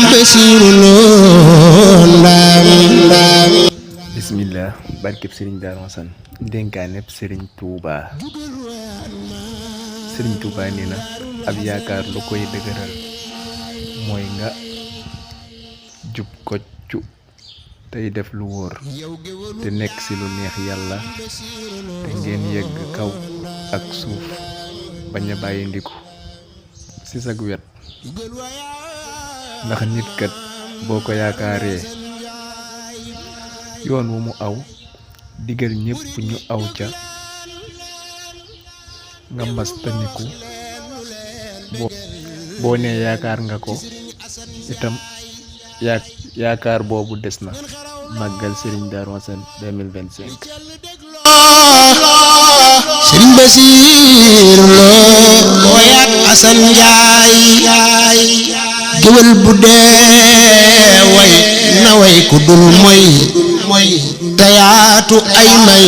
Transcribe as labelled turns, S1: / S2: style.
S1: Basiiru Lo ndaam
S2: bismillah barkeb Serigne Darou Assane dénkaaneb Serigne Touba. Serigne Touba nee na ab yaakaar lu koy dëgëral mooy nga jub koccu tey def lu wóor te nekk ci lu neex yàlla te ngeen yegg kaw ak suuf bañ a bàyyi ndiku ci sag wet ndax nit kat boo ko yaakaaree yoon wu mu aw digal ñépp ñu aw ca nga mas taniku boo nee yaakaar nga ko itam yaakaar boobu des na. Màggal Serigne Darou Assane 2025.
S1: Serigne Basiiru Lo booyaat Assane Njaay géwël bu dee way na way ku dul moy tayaatu ay may